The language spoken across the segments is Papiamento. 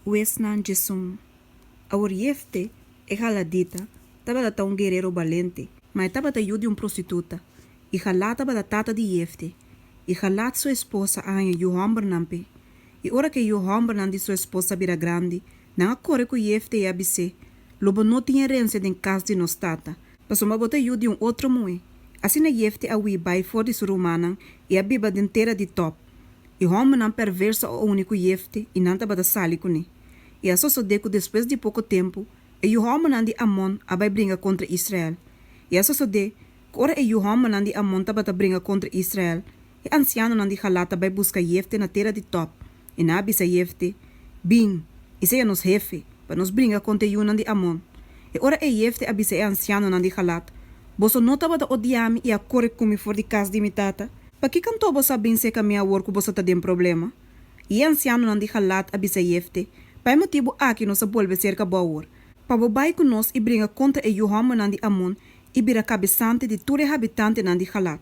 Huesnan 11. Awor Jefte, e galaadita, tabata ta un guerero balente, ma e tabata yu di un prostituta, i Galaad tabata tata di Jefte. I Galaad su esposa a haña yu hòmbernan p'e. I ora ku e yu hòmbernan di su esposa a bira grandi, nan a kore ku Jefte i a bis'é, Lo bo no tin herensia den kas di nos tata, pasobra bo ta yu di un otro muhé. Asina Jefte a hui bai for di su rumannan i a biba den tera di Tòb. I hòmbernan pèrverso a uni ku Jefte i nan tabata sali kuné. I a sosodé ku despues di poko tempu e yu hòmbernan di Amon a bai bringa kontra Israel. I a sosodé ku ora e yu hòmbernan di Amon tabata bringa kontra Israel, e ansianonan di Galad a bai buska Jefte na tera di Tòb, i nan a bisa Jefte, Bin, i sea nos hefe, pa nos bringa kontra e yunan di Amon. E ora ei Jefte a bisa e ansianonan di Galad, Boso no tabata odia mi i a kore ku mi for di kas di mi tata? Pakiko anto boso a bin serka mi awor ku boso ta den problema? I e ansianonan di Galad a bisa Jefte, Pa e motibu aki nos a bolbe serka bo awor, pa bo bai ku nos i bringa kontra e yu hòmbernan di Amon i bira kabesante di tur e habitantenan di Galad.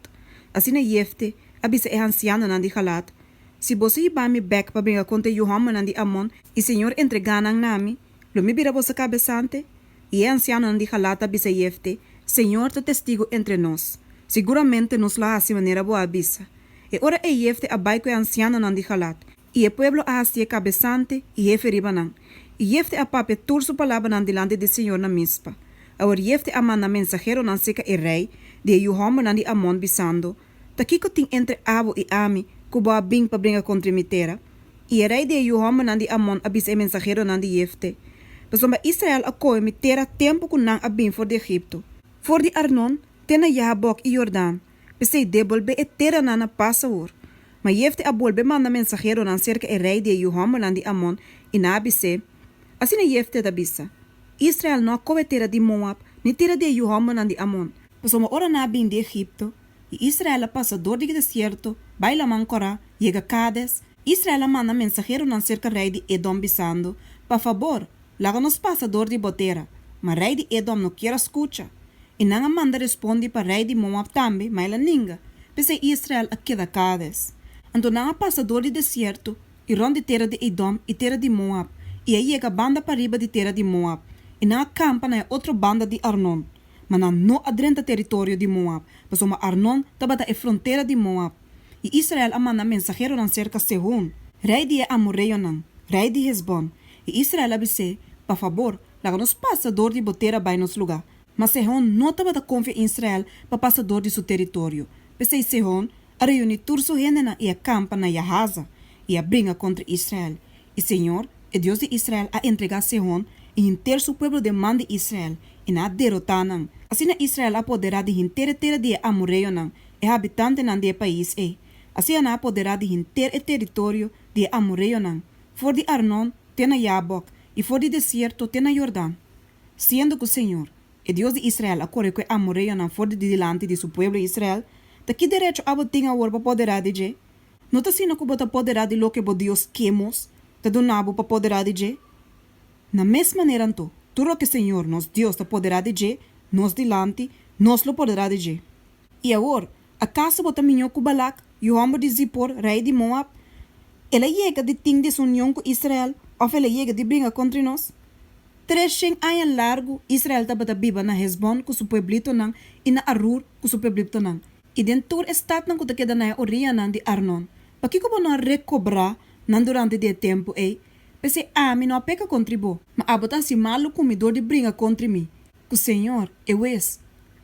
Asina Jefte a bisa e ansianonan di Galad, Si boso hiba mi bèk pa bringa kontra e yu hòmbernan di Amon i señor entregá nan na mi, lo mi bira boso kabesante? I e ansianonan di Galad a bisa Jefte, Señor ta testigu entre nos. Siguramente nos lo hasi manera bo a bisa. E ora ei Jefte a bai ku e ansianonan di Galad, i e pueblo a hasié kabesante i hefe riba nan. I Jefte a papia tur su palabranan dilanti di señor na Mispa. Awor Jefte a manda mensaheronan serka e rei di e yu hòmbernan di Amon, bisando, Ta kiko tin entre abo i ami ku bo a bin pa bringa kontra mi tera? I e rei di e yu hòmbernan di Amon a bisa e mensaheronan di Jefte, Pasobra Israel a kohe mi tera tempu ku nan a bin for di Egipto, for di Arnon te na Jabòk i Jordan, p'esei debolbé e teranan na pas awor. Ma Jefte a bolbe manda mensaheronan serka e rei di e yu hòmbernan di Amon i nan a bis'é, Asina Jefte ta bisa, Israel no a kohe tera di Moab ni tera di e yu hòmbernan di Amon, pasobra ora nan a bin di Egipto, I Israel a pasa dor di desierto, bai Laman Kòrá, yega Kades. Israel a manda mensaheronan serka rei di Edòm, bisando, Pa fabor, laga nos pasa dor di bo tera. Ma rei di Edòm no kier a skucha. I nan a manda respondi pa rei di Moab tambe, ma el a ninga. P'esei Israel a keda Kades. Anto nan a pasa dor di desierto i rònt di tera di Edòm i tera di Moab, i a yega banda pariba di tera di Moab, i nan a kampa na e otro banda di Arnon. Ma nan no a drenta teritorio di Moab, pasobra Arnon tabata e frontera di Moab. I Israel a manda mensaheronan serka Sehon, rei di e amoreonan, rei di Hesbon, i Israel a bis'é, Pa fabor, laga nos pasa dor di bo tera bai nos lugá. Ma Sehon no tabata konfia Israel pa pasa dor di su teritorio. P'esei Sehon a reuní tur su hendenan i a kampa na Yahaza, i a bringa kontra Israel. I señor, e Dios di Israel, a entregá Sehon i henter su pueblo den man di Israel, i nan a derotá nan. Asina Israel a poderá di henter e tera di e amoreonan, e habitantenan di e pais ei. Asina nan a poderá di henter e teritorio di e amoreonan, for di Arnon te na Yabok, i for di desierto te na Jordan. Siendo ku señor, e Dios di Israel, a kore ku e amoreonan for di dilanti di su pueblo Israel, ta ki derecho abo tin awor pa poderá di dje? No ta asina ku bo ta poderá di loke bo dios Kemos ta duna bo pa poderá di dje? Na mes manera anto, tur loke Señor nos Dios ta poderá di dje nos dilanti, nos lo poderá di dje. I awor, akaso bo ta mihó ku Balak, yu hòmber di Zipor, rei di Moab? El a yega di tin desunion ku Israel òf el a yega di bringa kontra nos? 300 aña largu Israel tabata biba na Hesbon ku su pueblitonan i na Arur ku su pueblitonan. I den tur e statnan ku ta keda na e oriyanan di Arnon. Pakiko bo no a rekobrá nan durante di e tempu ei? P'esei ami no a peka kontri bo. Ma abo ta hasi malu ku mi dor di bringa kontri mi. Ku señor, e Hues,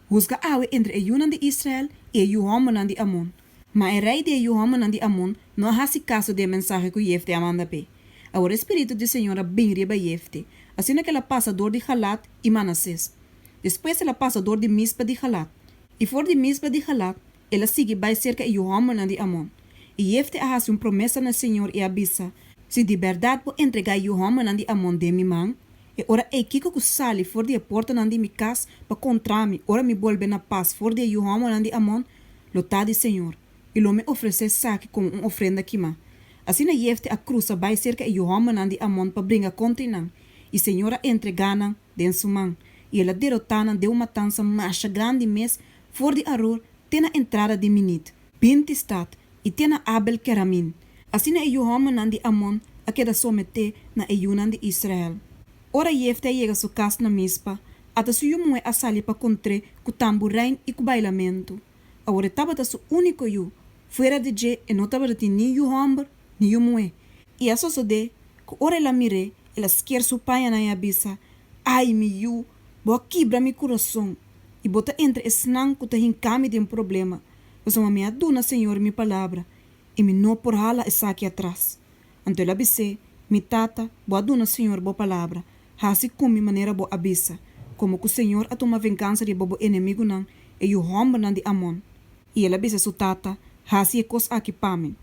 husga awe entre e yunan di Israel i e yu hòmbernan di Amon. Ma e rei di e yu hòmbernan di Amon no a hasi kaso di e mensahe ku Jefte a manda p'e. Awor e spiritu di señor a bin riba Jefte, asina ku el a pasa dor di Galad i Manases. Despues el a pasa dor di Mispa di Galad. I for di Mispa di Galad el a sigui bai serka e yu hòmbernan di Amon. I Jefte a hasi un promesa na señor i a bisa, Si di bèrdat bo entregá e yu hòmbernan di Amon den mi man, e ora ei kiko ku sali for di e portanan di mi kas pa kontra mi ora mi bolbe na pas for di e yu hòmbernan di Amon, lo ta di señor, i lo mi ofresé esaki komo un ofrenda kimá. Asina Jefte a krusa bai serka e yu hòmbernan di Amon pa bringa kontra nan, i señor a entregá nan den su man, i el a derotá nan den un matansa masha grandi mes for di Aror te na entrada di Minit, 20 stat, i te na Abel-Keramin. Asina e yu hòmbernan di Amon a keda someté na e yunan di Israel. Ora Jefte a yega su kas na Mispa, ata su yu muhé a sali pa kontr'é ku tamburein i ku bailamentu. Awor e tabata su úniko yu, fuera di dje e no tabatin ni yu hòmber ni yu muhé. I a sosodé ku ora el a mir'é, el a sker su pañanan i a bisa, Ai, mi yu, bo a kibra mi kurason, i bo ta entre esnan ku ta hinka mi den problema, pasobra mi a duna señor mi palabra, i mi no por hala esaki atras. Anto el a bis'é, Mi tata, bo a duna señor bo palabra, hasi ku mi manera bo a bisa, komo ku señor a tuma vengansa riba bo enemigunan, e yu hòmbernan di Amon. I el a bisa su tata, Hasi e kos aki pa mi.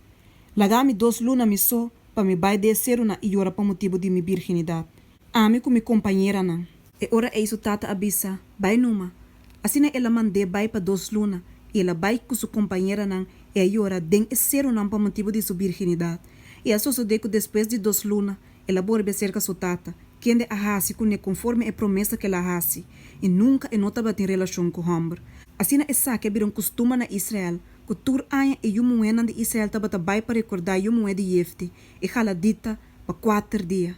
Laga mi dos luna mi so pa mi bai den e serunan i yora pa motibu di mi birginidat, ami ku mi kompañeranan. E ora ei su tata a bisa, Bai numa. Asina el a mand'é bai pa dos luna, i el a bai ku su kompañeranan i a yora den e serunan pa motibu di su birginidat. I a sosodé ku despues di dos luna el a bolbe serka su tata, kende a hasi kuné konforme e promesa ku el a hasi, i nunka e no tabatin relashon ku hòmber. Asina esaki a bira un kustumber na Israel, ku tur aña e yu muhénan di Israel tabata bai pa rekordá yu muhé di Jefte, e galadita, pa kuater dia.